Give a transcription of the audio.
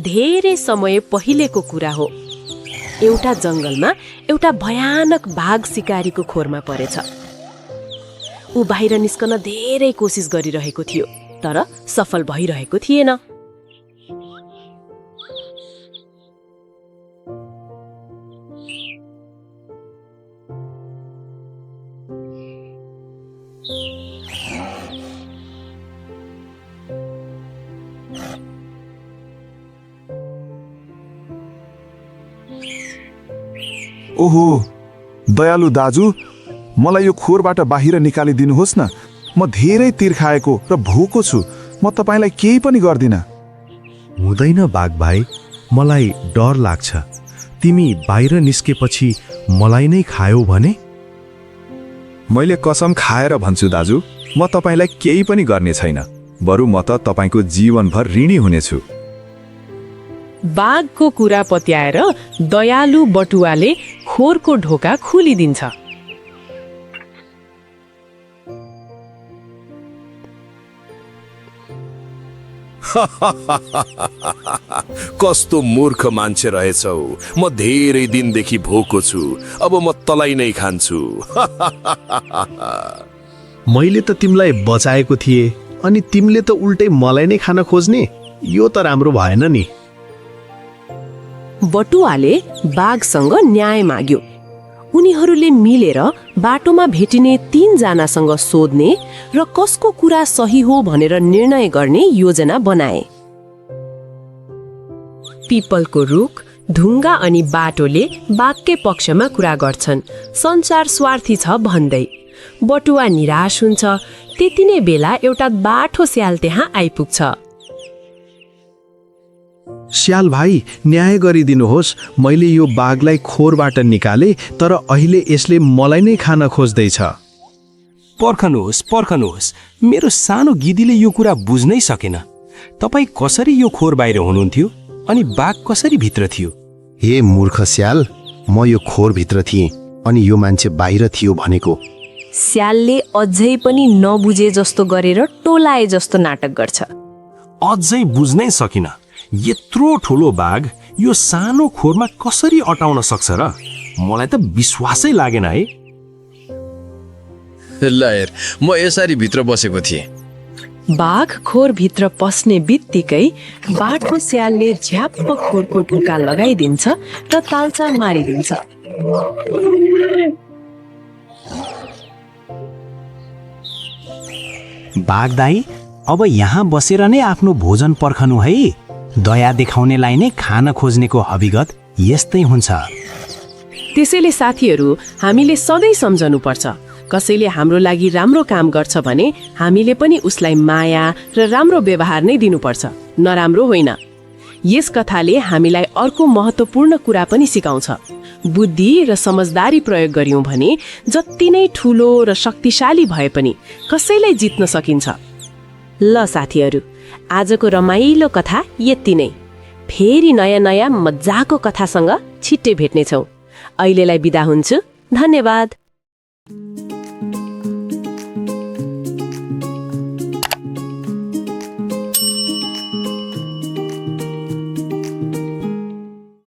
धेरै समय पहिलेको कुरा हो। एउटा जंगलमा एउटा भयानक बाघ शिकारीको खोरमा परेछ। ऊ बाहिर निस्कन धेरै कोसिस गरिरहेको थियो, तर सफल भइरहेको थिएन। ओहो दयालु दाजु, मलाई यो खोरबाट बाहिर निकालिदिनुहोस् न। म धेरै तिर्खाएको र भोको छु। म तपाईलाई केही पनि गर्दिन। हुँदैन बाघ भाइ, मलाई डर लाग्छ। तिमी बाहिर निस्केपछि मलाई नै खायौ भने? मैले कसम खाएर भन्छु दाजु, म तपाईलाई केही पनि गर्ने छैन। बरु म त तपाईको जीवनभर ऋणी हुनेछु। बाघको कुरा पत्याएर दयालु बटुवाले खोरको ढोका खोलिदिन्छ। कस्तो मूर्ख मान्छे रहेछौ। म धेरै दिनदेखि भोको छु, अब म तलाई नै खान्छु। मैले त तिमीलाई बचाएको थिएँ, अनि तिमीले त उल्टै मलाई नै खान खोज्ने? यो त राम्रो भएन नि। बटुवाले बाघसँग न्याय माग्यो। उनीहरूले मिलेर बाटोमा भेटिने 3 जनासँग सोध्ने र कसको कुरा सही हो भनेर निर्णय गर्ने योजना बनाए। पिपलको रुख, ढुङ्गा अनि बाटोले बाघकै पक्षमा कुरा गर्छन्, संसार स्वार्थी छ भन्दै। बटुवा निराश हुन्छ। त्यति नै बेला एउटा बाठो स्याल त्यहाँ आइपुग्छ। स्याल भाइ, न्याय गरिदिनुहोस्। मैले यो बाघलाई खोरबाट निकाले, तर अहिले यसले मलाई नै खान खोज्दैछ। पर्खनुहोस्, मेरो सानो गिदीले यो कुरा बुझ्नै सकेन। तपाईँ कसरी यो खोर बाहिर हुनुहुन्थ्यो अनि बाघ कसरी भित्र थियो? हे मूर्ख स्याल, म यो खोरभित्र थिएँ अनि यो मान्छे बाहिर थियो भनेको। स्यालले अझै पनि नबुझे जस्तो गरेर टोलाए जस्तो नाटक गर्छ। अझै बुझ्नै सकिन। यत्रो ठुलो बाघ यो सानो खोरमा कसरी अटाउन सक्छ र? मलाई त विश्वासै लागेन है। ल हेर, म यसरी भित्र बसेको थिएँ। बाघ खोरभित्र पस्ने बित्तिकै बाठो स्यालले झ्याप्प खोरको ढुङ्गा लगाइदिन्छ र तालचा मारिदिन्छ। बाघ दाई, अब यहाँ बसेर नै आफ्नो भोजन पर्खनु है। दया देखाउनेलाई नै खान खोज्नेको हविगत यस्तै हुन्छ। त्यसैले साथीहरू, हामीले सधैँ सम्झनुपर्छ, कसैले हाम्रो लागि राम्रो काम गर्छ भने हामीले पनि उसलाई माया र राम्रो व्यवहार नै दिनुपर्छ, नराम्रो होइन। यस कथाले हामीलाई अर्को महत्त्वपूर्ण कुरा पनि सिकाउँछ। बुद्धि र समझदारी प्रयोग गरियौं भने जति नै ठूलो र शक्तिशाली भए पनि कसैलाई जित्न सकिन्छ। ल साथीहरू, आजको रमाइलो कथा यति नै। फेरि नयाँ नयाँ मजाको कथासँग छिट्टै भेट्नेछौँ। अहिलेलाई बिदा हुन्छु। धन्यवाद।